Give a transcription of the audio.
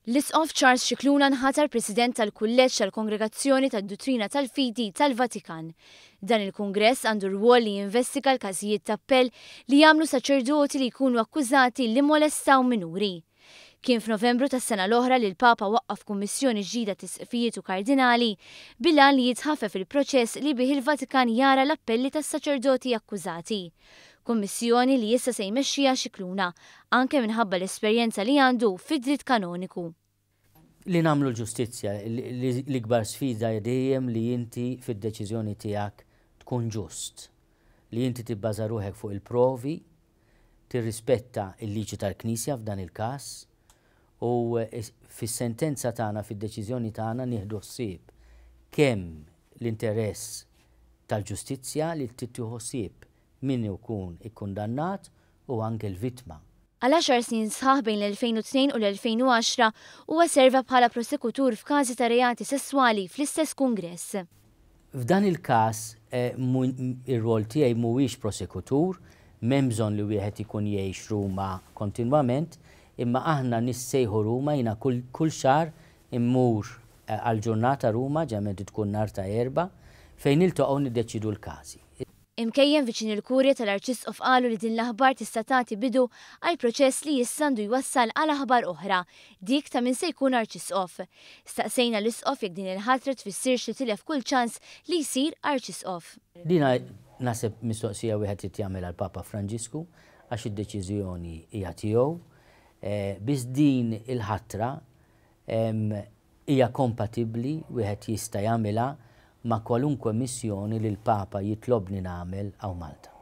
L-Isqof Charles Scicluna nħatar President tal-Kulleġġ tal-Kongregazzjoni tad-Duttrina tal-Fidi tal-Vatikan. Dan il-Kungress għandu rwol li jinvestiga l-każijiet ta' appell li jagħmlu saċerdoti li jkunu akkużati li molestaw minuri. Kien f'Novembru tas-sena l-oħra li l-Papa waqqaf kummissjoni ġdida t'isqfijiet u kardinali bil-għan li jitħaffef il-proċess li bih il-Vatikan jara l-appelli tas-saċerdoti akkużati. Kummissjoni li issa se jmexxiha Scicluna, anke minħabba l-esperjenza li għandu fid-dritt kanoniku. Li nagħmlu l-ġustizzja, l-ikbar sfida hi dejjem li inti fid-deċiżjoni tiegħek tkun ġust, li inti tibbaża ruħek fuq il-provi, tirrispetta l-liġi tal-Knisja f'dan il-każ u fis-sentenza tagħna, fid-deċiżjoni tagħna nieħdu ħsieb kemm l-interess tal-ġustizzja li trid tieħu ħsieb min ikun ikkundannat u anke l-vittma. Għal għaxar snin sħaħ bejn l-2002 u l-2010 huwa serva bħala prosekutur f'każi ta' reati sesswali fl-istess Kungress. F'dan il-każ ir-rwol tiegħi mhuwiex prosekutur, m'hemm bżonn li wieħed ikun jgħix Ruma kontinwament, imma aħna nissejħu Ruma, jiena kull xahar immur għal ġurnata Ruma, ġeneralment tkun nhar ta' Erbgħa, fejn niltaqgħu niddeċiedu l-każi. Imkejjen viċin il-Kurja tal-Arċisqof qalu li din l-aħbar tista' tagħti bidu għal proċess li issa għandu jwassal għal aħbar oħra, dik ta' min se jkun Arċisqof. Staqsejna l-Isqof jekk din il-ħatra tfissirx li tilef kull ċans li jsir Arċisqof. Din naħseb mistoqsija wieħed irid jagħmilha l-Papa Franġisku għax id-deċiżjoni hija tiegħu. Biss din il-ħatra hija kompatibbli, wieħed jista' jagħmilha ma' kwalunkwe missjoni li l-Papa jitlobni nagħmel hawn Malta.